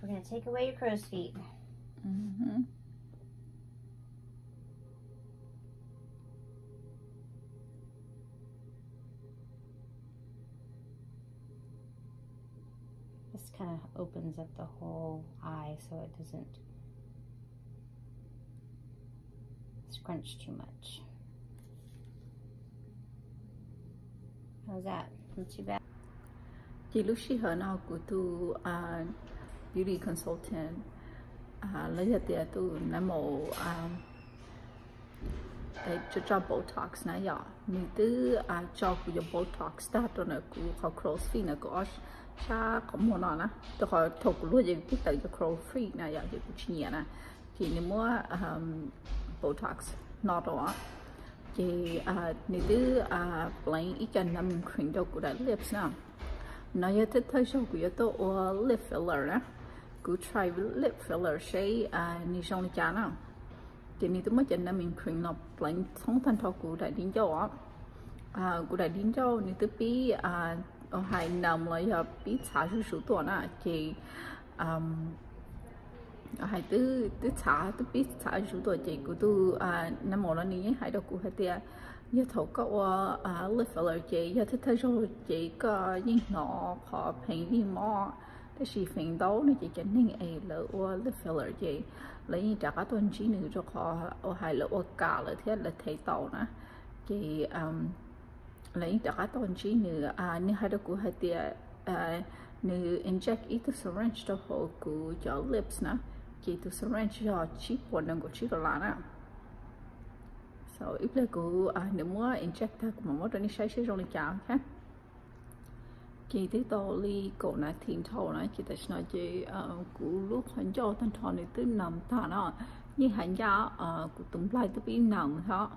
We're gonna take away your crow's feet. Mm-hmm. This kind of opens up the whole eye so it doesn't scrunch too much. How's that? Not too bad. Ces lub sij hawm no kuv tus beauty consultant, los yog tias tus nai maum tso Botox na yom, nws twb tso kuv cov Botox tag rau ntawm kuv qhov crow's feet ntawm kuv ob sab qhov muag no na, rau qhov thaum kuv luag ces kuv twb tawm cov crow's feet na yom, ces kuv tsis nyiam na. Ces nws muab Botox no rau, ces nws twb pleev ib co numbing cream rau kuv daim lips na. No yog thawj thawj zaug kuv yuav tuaj ua lip filler na. Kuv try lip filler seb nws zoo li cas na. Ces nws twb muab cov numbing cream no pleev thoob tag nrho kuv daim di ncauj os. Kuv daim di ncauj nws twb pib hais numb los yog pib txhav zuj zus tuaj na, ces hais twb txhav, twb pib txhav zuj zus tuaj, ces kuv tus nai maum no nws yeej hais rau kuv hais tias yog thaum koj ua lip filler ces yog thawj thawj zaug ces koj yeej hnov qhov pain yeej mob, tab sis feem ntau no ces cov neeg es lawv ua lip filler ces lawv yeej rov qab tuaj ntsib nws rau qhov uas hais lawv ua kam lawm thiab lawv thev tau na. Ces lawv yeej rov qab tuaj ntsib nws, nws hais rau kuv hais tias nws inject ib tug syringe rau hauv kuv cov lips na, ces tus syringe yog tsib puas nees nkaum tsib dollar na. So ib pliag kuv, nws muab inject tag kuv mam muab rau nej saib seb zoo li cas. Ces twb tau li kaum nas this dhau na, ces tam sim no ces kuv lub qhov ncauj tag nrho nws twb numb tag no, yeej hais ncaj kuv tus nplaig twb pib numb thiab.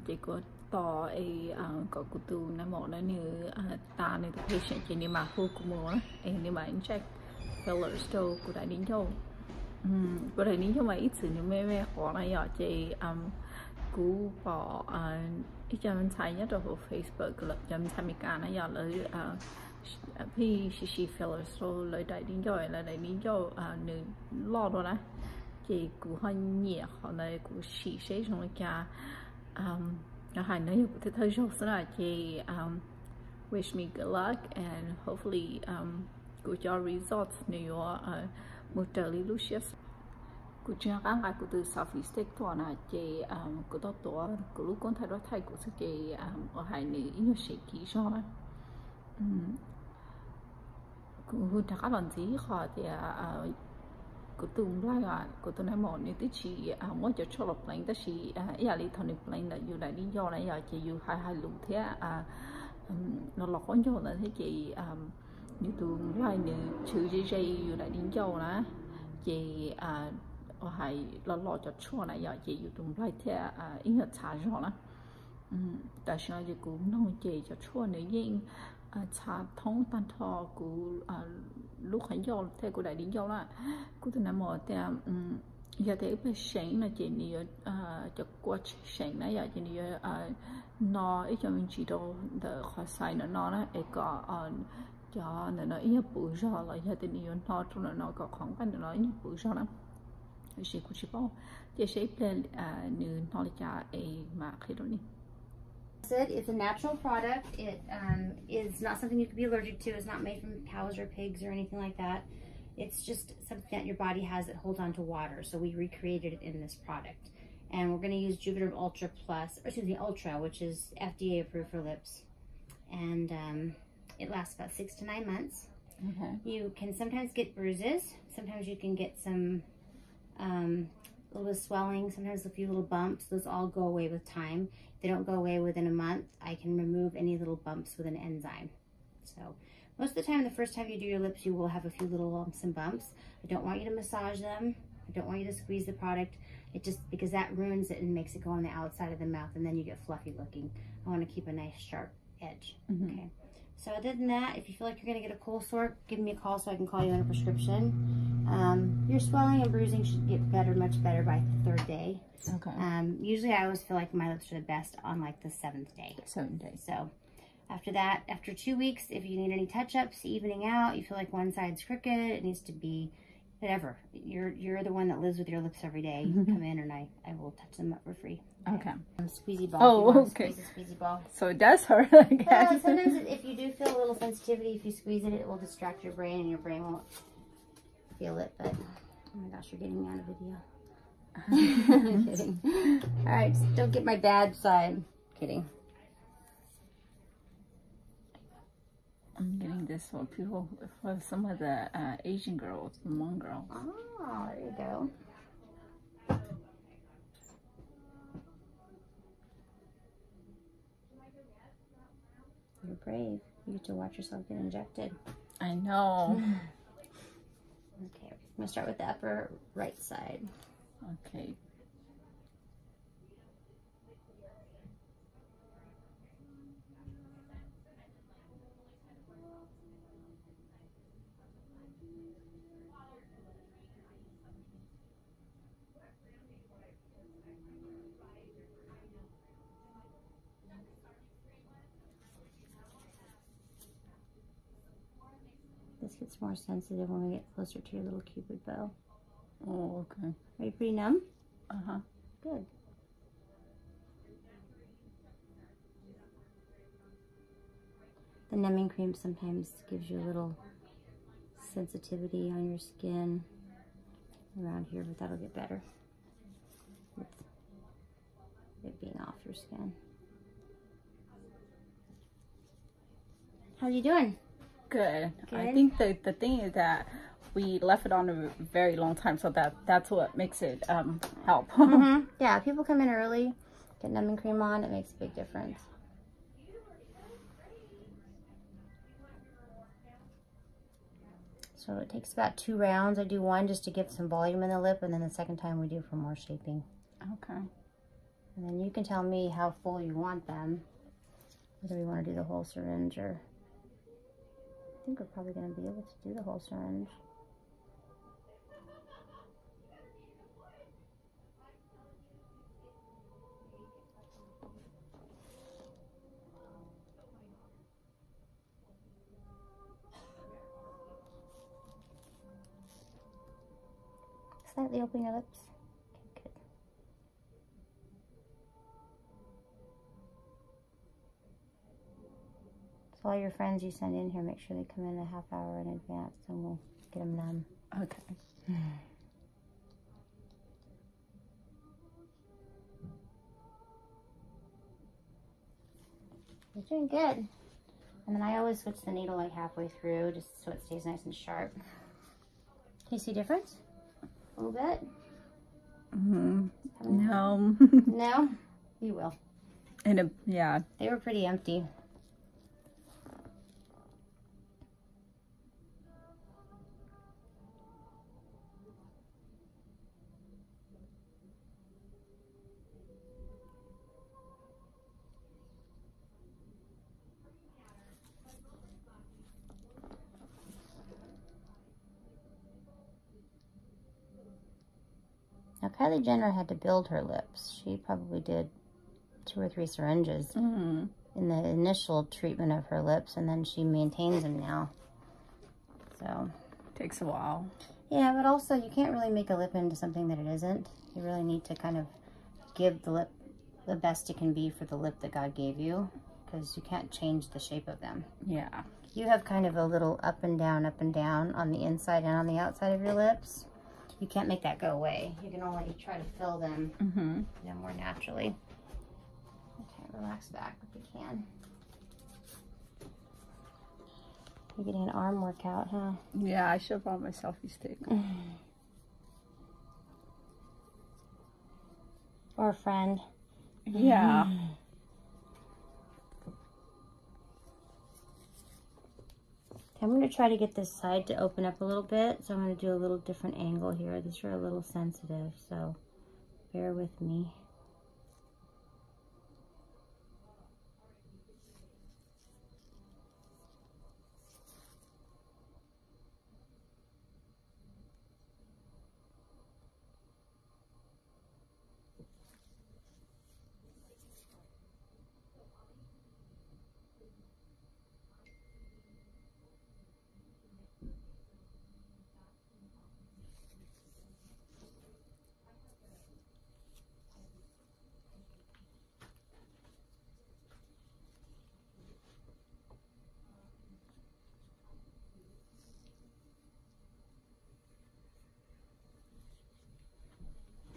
Ces kuv tos es kom kuv tus nai maum no nws tas nws tus patient ces nws mam hu kuv mus na, es nws mam inject fillers rau kuv daim di ncauj. Kuv daim di ncauj mas ib txwm nws me me qhuav na yom, ces kuv pom ib co me ntxhais nyob rau hauv Facebook, cov me ntxhais Amelikas na yom, lawv pheej siv siv fillers rau lawv daim di ncauj, lawv daim di ncauj nws loj dua na. Ces kuv ho nyiam qhov ntawd, kuv sim seb zoo li cas. Hais no yog kuv thawj thawj zaug xwb na, ces wish me good luck and hopefully kuv cov results nws yuav mus raws li lub siab xav. Kuv tsis nco qab nqa kuv tus selfie stick tuaj na, ces kuv tau tuav kuv lub koob thaij duab thaij kuv xwb, ces uas hais nws ib nyuag seem kiv zog na. Kuv rov qab los ntxiv qhov tias kuv tus nplaig, kuv tus nai maum nws twb tsis muab cov tshuaj los pleev, tab sis ib yam li thaum nws pleev ntawm yus daim di ncauj na yom, ces yus hais hais lus thiab los los qaub ncaug ntawd thiab ces nws tus nplaig nws chwv ze ze yus daim di ncauj na, ces uas hais los los cov tshuaj na yom, ces yus tus nplaig thiaj ib nyuag txhav zog na. Tam sim no ces kuv mloog ces cov tshuaj nws yeej txhav thoob tag nrho kuv lub qhov ncauj thiab kuv daim di ncauj na. Kuv tus nai maum tias yog tias ib pliag seev no ces nws yuav, cov kua tshwj seem na yom, ces nws yuav no ib co me ntsis rau ntawm qhov xais ntawm no na, es kom cov ntawm no ib nyuag puv zog, los yog tias nws yuav no rau ntawm no kom qhov nqaij ntawm no ib nyuag puv zog na. Tiam sis kuv tsis paub, ces seb ib pliag nws no li cas es mam qhia rau nej. Said it's a natural product. It um, is not something you could be allergic to. It's not made from cows or pigs or anything like that. It's just something that your body has that holds onto water. So we recreated it in this product. And we're going to use Juvederm Ultra Plus, or excuse me, Ultra, which is F D A approved for lips. And um, it lasts about six to nine months. Okay. You can sometimes get bruises. Sometimes you can get some um, a little bit of swelling, sometimes a few little bumps. Those all go away with time. If they don't go away within a month, I can remove any little bumps with an enzyme. So most of the time, the first time you do your lips, you will have a few little lumps and bumps. I don't want you to massage them. I don't want you to squeeze the product. It just, because that ruins it and makes it go on the outside of the mouth, and then you get fluffy looking. I want to keep a nice sharp edge. Mm-hmm. Okay. So other than that, if you feel like you're gonna get a cold sore, give me a call so I can call you in a prescription. Um, your swelling and bruising should get better, much better by the third day. Okay. Um, usually I always feel like my lips are the best on, like, the seventh day. Seventh day. So After that, after two weeks, if you need any touch-ups, evening out, you feel like one side's crooked, it needs to be whatever. You're you're the one that lives with your lips every day. You come in and I I will touch them up for free. Okay. Um, squeezy ball. Oh, okay. Squeeze the squeezy ball. So it does hurt, I guess. Well, sometimes if you do feel a little sensitivity, if you squeeze it, it will distract your brain and your brain won't feel it. But oh my gosh, you're getting me on a video. Kidding. All right, don't get my bad side. Kidding. I'm getting this for people, for some of the uh, Asian girls, the Hmong girls. Oh, there you go. You're brave. You get to watch yourself get injected. I know. Okay, I'm gonna start with the upper right side. Okay. This gets more sensitive when we get closer to your little cupid bow. Oh, okay. Are you pretty numb? Uh-huh. Good. The numbing cream sometimes gives you a little sensitivity on your skin around here, but that'll get better with it being off your skin. How you doing? Good. I think the, the thing is that we left it on a very long time, so that, that's what makes it um, help. Mm-hmm. Yeah, people come in early, get numbing cream on, it makes a big difference. So it takes about two rounds. I do one just to give some volume in the lip, and then the second time we do for more shaping. Okay. And then you can tell me how full you want them, whether you want to do the whole syringe or, I think we're probably going to be able to do the whole syringe. Slightly open your lips. Okay, good. So all your friends you send in here, make sure they come in a half hour in advance and we'll get them done. Okay. You're doing good. And then I always switch the needle like halfway through just so it stays nice and sharp. Can you see a difference? A little bit? Mm, no. No? You will. And it, yeah. They were pretty empty. Now, Kylie Jenner had to build her lips. She probably did two or three syringes in the initial treatment of her lips, and then she maintains them now. So takes a while. Yeah, but also you can't really make a lip into something that it isn't. You really need to kind of give the lip the best it can be for the lip that God gave you, because you can't change the shape of them. Yeah. You have kind of a little up and down, up and down on the inside and on the outside of your lips. You can't make that go away. You can only try to fill them more naturally. Okay, relax back if you can. You're getting an arm workout, huh? Yeah, I should have brought my selfie stick. Or a friend. Yeah. Okay, I'm going to try to get this side to open up a little bit, so I'm going to do a little different angle here. These are a little sensitive, so bear with me.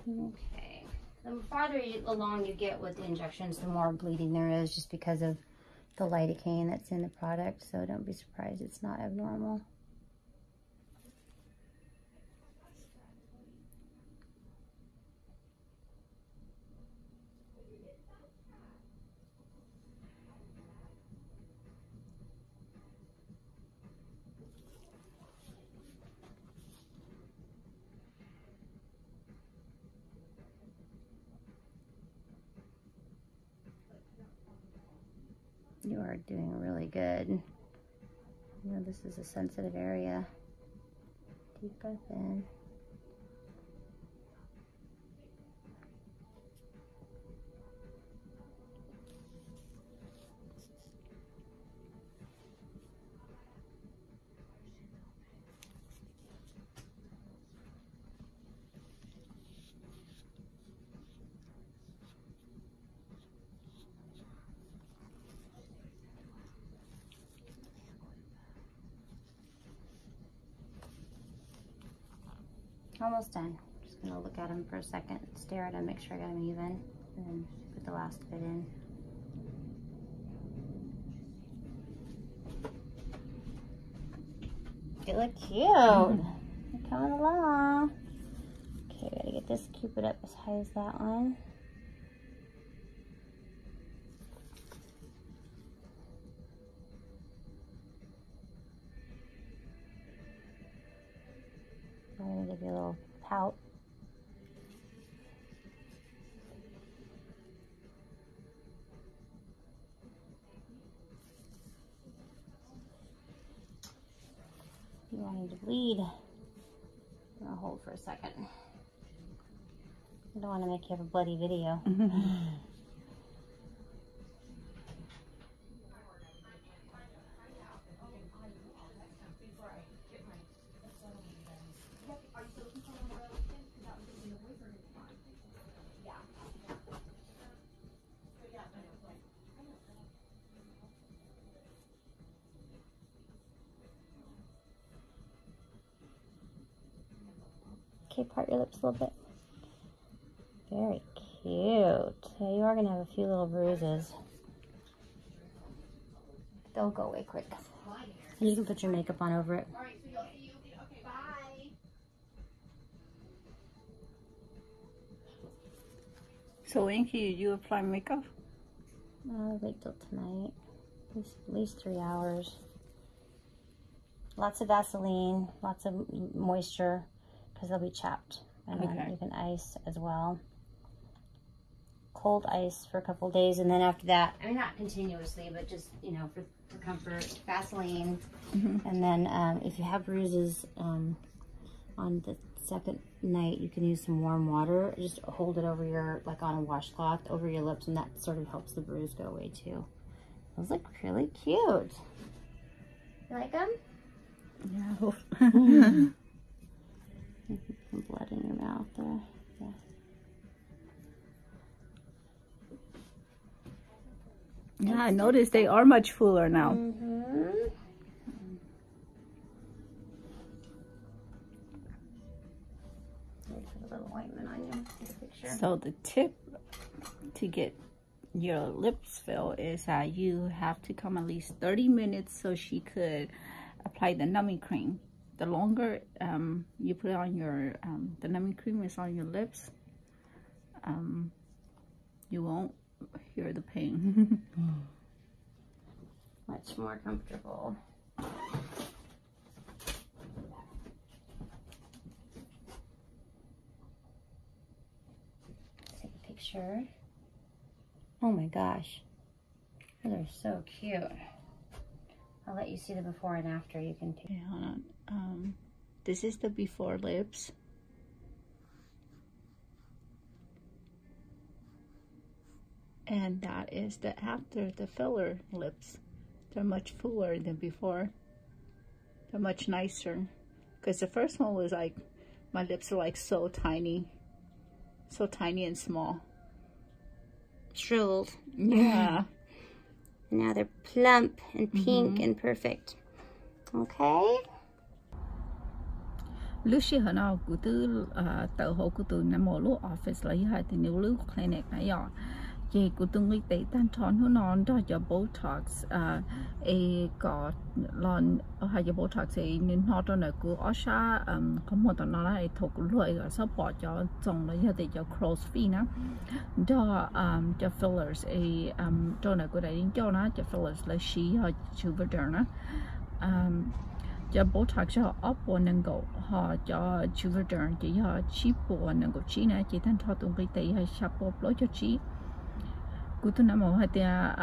Okay. The farther you, along you get with the injections, the more bleeding there is just because of the lidocaine that's in the product. So don't be surprised, it's not abnormal. You are doing really good. You know, this is a sensitive area. Deep breath in. Almost done. Just gonna look at them for a second, stare at them, make sure I got them even, and then put the last bit in. They look cute. They're coming along. Okay, gotta get this cupid up as high as that one. I'm gonna give you a little pout. You want him to bleed? I'm gonna hold for a second. I don't want to make you have a bloody video. Okay, part your lips a little bit. Very cute. Yeah, you are gonna have a few little bruises. They'll go away quick. And you can put your makeup on over it. So when can you, you apply makeup? Uh, wait till tonight. At least, at least three hours. Lots of Vaseline, lots of m-, moisture, because they'll be chapped. And then, okay, you can ice as well. Cold ice for a couple days, and then after that, I mean, not continuously, but just, you know, for, for comfort, Vaseline. Mm-hmm. And then, um, if you have bruises, um, on the second night, you can use some warm water. Just hold it over your, like, on a washcloth over your lips, and that sort of helps the bruise go away too. Those look really cute. You like them? No. Some blood in your mouth there. Yeah. Yeah, I noticed they are much fuller now. Mm-hmm. Put a little ointment on you. Take a picture. So the tip to get your lips fill is that you have to come at least thirty minutes so she could apply the numbing cream. The longer, um, you put on your, um, the numbing cream is on your lips, um, you won't hear the pain. Much more comfortable. Take a picture. Oh my gosh. Those are so cute. I'll let you see the before and after. You can take. Okay, hold on. Um, this is the before lips. And that is the after, the filler lips. They're much fuller than before. They're much nicer. Because the first one was like, my lips are, like, so tiny. So tiny and small. Shriveled. Yeah. Now they're plump and pink, mm-hmm, and perfect. Okay. Lub sij hawm no kuv twb tawm hauv kuv tus nam maum lub office los yog hais tias nws lub clinic na yom. Ces kuv tus nqi tes tag nrho hnub no nrog cov Botox es kom los, hais cov Botox es nws hno rau ntawm kuv ob sab qhov muag tom no na, es thaum kuv luag es kom txhob pom cov txoos los yog tias cov crow's feet na, nrog cov fillers es rau ntawm kuv daim di ncauj na. Cov fillers lawv siv yog Juvederm na. Cov Botox yog ob puas nees nkaum, ho cov Juvederm ces yog tsib puas nees nkaum tsib na, ces tag nrho tus nqi tes yog xya puas plaub caug tsib. Kuv tus nam maum hais tias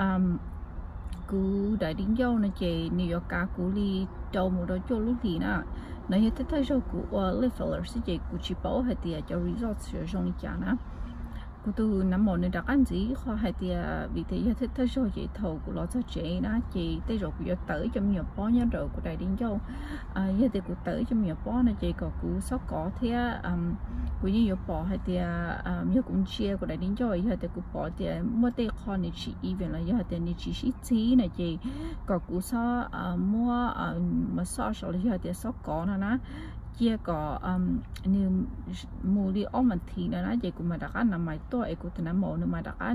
kuv daim di ncauj no ces nws yuav kav kuv li rau mus rau cuaj lub hlis na. No yog thawj thawj zaug kuv ua lip filler xwb ces kuv tsis paub hais tias cov results yuav zoo li cas na. Kuv tus nam maum nws rov qab ntxiv qhov hais tias vim tias yog thawj thawj zaug ces thaum kuv los txog tsev na ces tej zaum kuv yuav tawm ib co me nyuam pob nyob rau kuv daim di ncauj. Yog tias kuv tawm ib co me nyuam pob no ces kom kuv txhob kov thiab kuv yeej yuav pom hais tias yog kuv ntsia kuv daim di ncauj yog tias kuv pom tias muaj tej qho nws tsis even los yog tias nws tsis sib txig no ces kom kuv txhob muab massage los yog tias txhob kov no na, cia kom nws mus li ob vas thiv no na ces kuv mam rov qab nam mais tuaj es kuv tus nam maum nws mam rov qab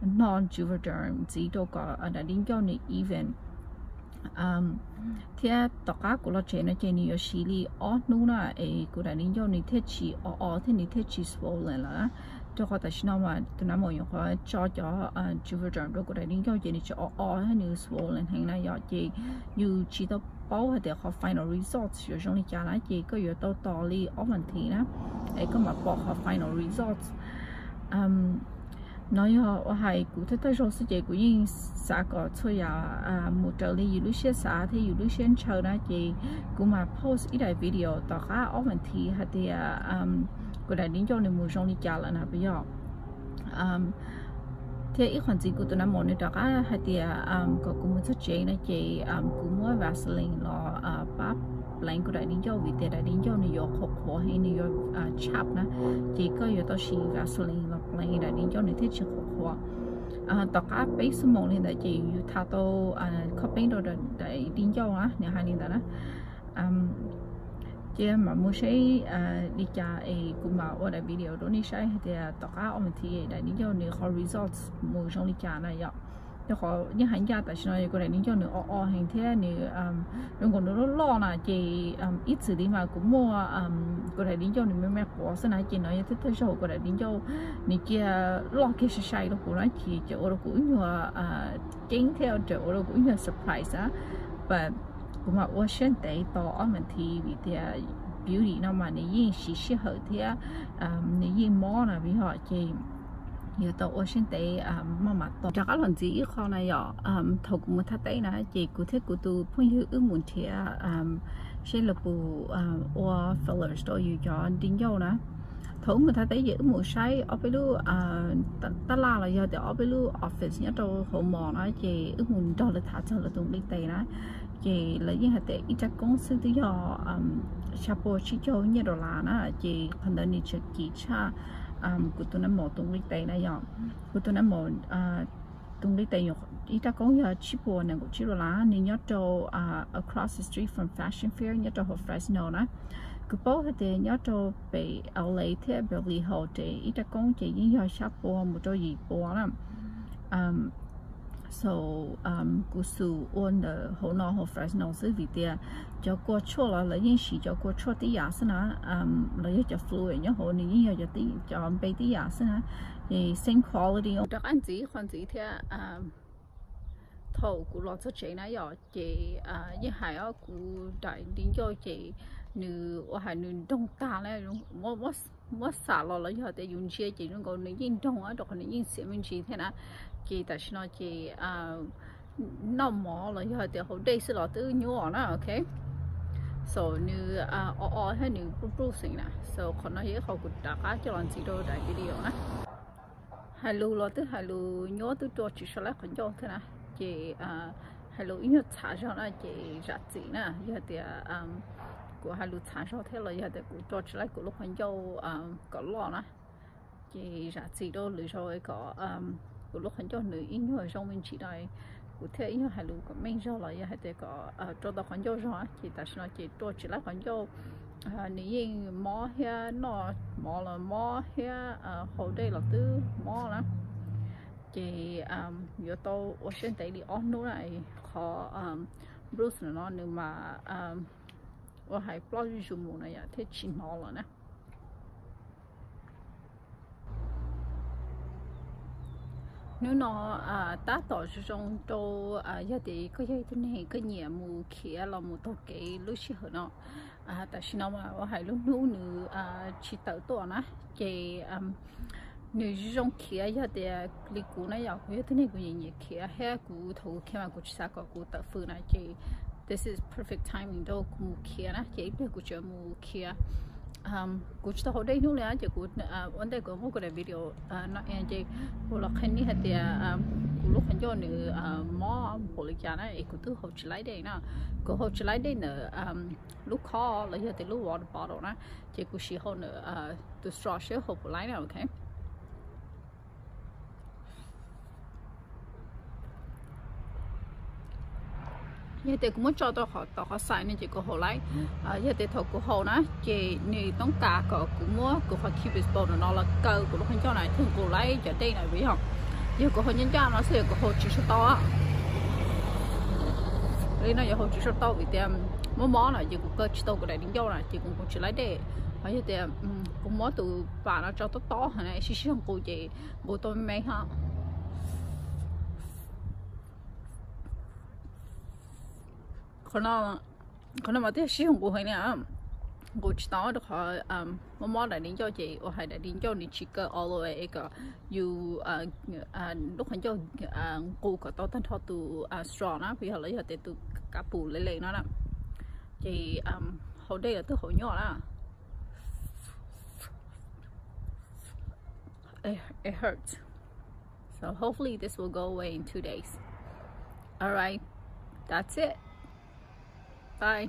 hno Juvederm ntxiv rau kom daim di ncauj nws even. Thiab tom qab kuv los tsev no ces nws yuav siv li ob hnub na es kuv daim di ncauj nws thiaj tsis o o thiab nws thiaj tsis swollen lawm. Rau qhov tam sim no mas tus nam maum nyuam qhuav tso cov Juvederm rau kuv daim di ncauj ces nws tsis o o thiab nws swollen heev na yom. Ces yus tsis tau paub hais tias qhov final results yuav zoo li cas na ces koj yuav tau tos li ob vas thiv na es koj mam pom qhov final results. No yog ua hais kuv thawj thawj zaug xwb ces kuv yeej xav kom txhua yam mus raws li yus lub siab xav thiab yus lub siab ntshaw na ces kuv mam post ib daim video tom qab ob vas thiv hais tias kuv daim di ncauj nws mus zoo li cas lawm na puas yog. Thiab ib qhov ntxiv kuv tus nam maum nws rov qab hais tias kom kuv mus txog tsev no ces kuv muab Vaseline los pab pleev kuv daim di ncauj vim tias daim di ncauj nws yuav qhuav qhuav heev nws yuav chap na, ces koj yuav tau siv Vaseline los pleev daim di ncauj nws thiaj tsis qhuav qhuav. Tom qab peb xuab moos li ntawd ces yus tha tau khob peeb rau daim di ncauj na, nws hais li ntawd na. Cia mam mus saib li cas es kuv mam ua daim video rau nej saib hais tias tom qab ob vas thiv daim di ncauj nws qhov results mus zoo li cas na yom. Rau qhov yeej hais ncaj tam sim no kuv daim di ncauj nws o o heev thiab nws zoo nkaus nws loj loj na ces ib txwm li mas kuv muaj kuv daim di ncauj nws me me quav xwb na ces no yog thawj thawj zaug kuv daim di ncauj nws cia loj kiag sai sai rau kuv na ces ua rau kuv ib nyuag ceeb thiab ua rau kuv ib nyuag surprise na. But kuv mam ua siab ntev tos ob vas thiv vim tias beauty no mas nws yeej siv sij hawm thiab nws yeej mob na yom ces yuav tau ua siab ntev maj mam tos. Rov qab los ntxiv ib qho na yom, thaum kuv mus thaj teb na ces kuv thiab kuv tus phooj ywg wb mus nrhiav seb lawv puas ua fillers rau yus cov di ncauj na. Thaum wb mus thaj teb ces wb mus saib ob peb lub taj laj los yog tias ob peb lub office nyob rau hauv mos na ces wb mus nrog lawv tham txog lawv tus nqi tes na. Ces lawv yeej hais tias ib rab koob xwb twb yog xya puas tsib caug nyiaj dollar na ces qhov ntawd nws tseem kim tshaj kuv tus nam maum tus nqi tes na yom. Kuv tus nam maum tus nqi tes ib rab koob yog tsib puas nees nkaum tsib dollar, nws nyob rau across the street from Fashion Fair nyob rau hauv Fresno na. Kuv paub hais tias nyob rau pem L A thiab Beverly Hills ces ib rab koob ces yeej yog xya puas mus rau yim puas na. So kuv xum ua ntawm hauv no hauv Fresno xwb vim tias cov kua tshuaj los lawv yeej siv cov kua tshuaj tib yam xwb na, los yog cov fluid nyob hauv nws yeej yog cov npe tib yam xwb na, same quality. Rov qab ntxiv qhov ntxiv thiab, thaum kuv los txog tsev na yom ces yeej hais os kuv daim di ncauj ces nws ua hais nws nroog tag na, muab xam los los yog tias yus ntsia ces zoo nkaus nws yeej nroog rau qhov nws yeej xiav me ntsis thiab na. Ces tam sim no ces noj mov los yog tias haus dej xwb los twb nyuaj na, ok. So nws o o thiab nws pluj pluj xeem na, so qhov no yog ib qho kuv rov qab coj los ntxiv rau daim video na. Hais lus los twb hais lus nyuaj, twb rua tsis sa laib qhov ncauj thiab na, ces hais lus ib nyuag txhav zog na ces zam txim na, yog tias kuv hais lus txhav zog thiab los yog tias kuv rua tsis laib kuv lub qhov ncauj kom loj na, ces zam txim rau lwm zaus kom kuv lub qhov ncauj nws ib nyuag zoo me ntsis no, kuv thiaj ib nyuag hais lus kom meej zog los yog hais tias kom rua tau qhov ncauj zog, ces tam sim no ces rua tsis laib qhov ncauj Nws yeej mob thiab, noj mov los mob thiab, haus dej los twb mob na. Ces yuav tau ua siab ntev li ob hnub na, qhov bruise no nws mas ua hais ploj zuj zus mus no yom, thiaj tsis hnov lawm na. Hnub no tab tom zoo zoo rau, yog tias koj yog ib tug neeg koj nyiam mus khiav los mus taug kev lub sij hawm no. Tam sim no mas ua hais lub hnub nws tsis tawm tuaj na, ces nws zoo khiav. Yog tias li kuv na yom, kuv yog tug neeg kuv nyiam nyiam khiav thiab, kuv thaum kuv khiav mas kuv tsis xav kom kuv tawm fws na, ces this is perfect timing rau kuv mus khiav na, ces ib pliag kuv tseem mus khiav. Kuv tsis tau haus dej hnub li na, ces kuv ua ntej kuv muab kuv daim video no es ces kuv los qhia nej hais tias kuv lub qhov ncauj nws mob npaum li cas na, es kuv twb haus tsis laib dej na. Kuv haus tsis laib dej ntawm lub khob los yog tias lub water bottle na, ces kuv siv haus ntawm tus straw seb haus puas laib na, ok. Yog tias kuv muab tso rau qhov, tom qhov xais no ces kuv haus laib. Yog tias thaum kuv haus na ces nws toob kas kom kuv muab kuv qhov cupid's bow no los kaw kuv lub qhov ncauj na thiaj nqus laib cov dej na, vim yog, yog kuv haus ncaj ncaj no xwb kuv haus tsis tshua tau. Li no yuav haus tsis tshua tau vim tias mob mob na, ces kuv kaw tsis tau kuv daim di ncauj na, ces kuv nqus tsis laib dej. Ho yog tias kuv muab tus pam no tso tob tob heev na, sib sib nqus ces nqus tau me me ho. Qhov no mas thiaj sib nqus heev li, nqus tsis tau rau qhov mob mob daim di ncauj, ces ua hais daim di ncauj nws tsis kaw all the way kom yus lub qhov ncauj nqus kom tau tag nrho tus straw na, vim yog lawv yog tias tus kav pum le le no na, ces haus dej los twb haus nyuaj na. It hurts. So hopefully this will go away in two days. All right, that's it. Bye.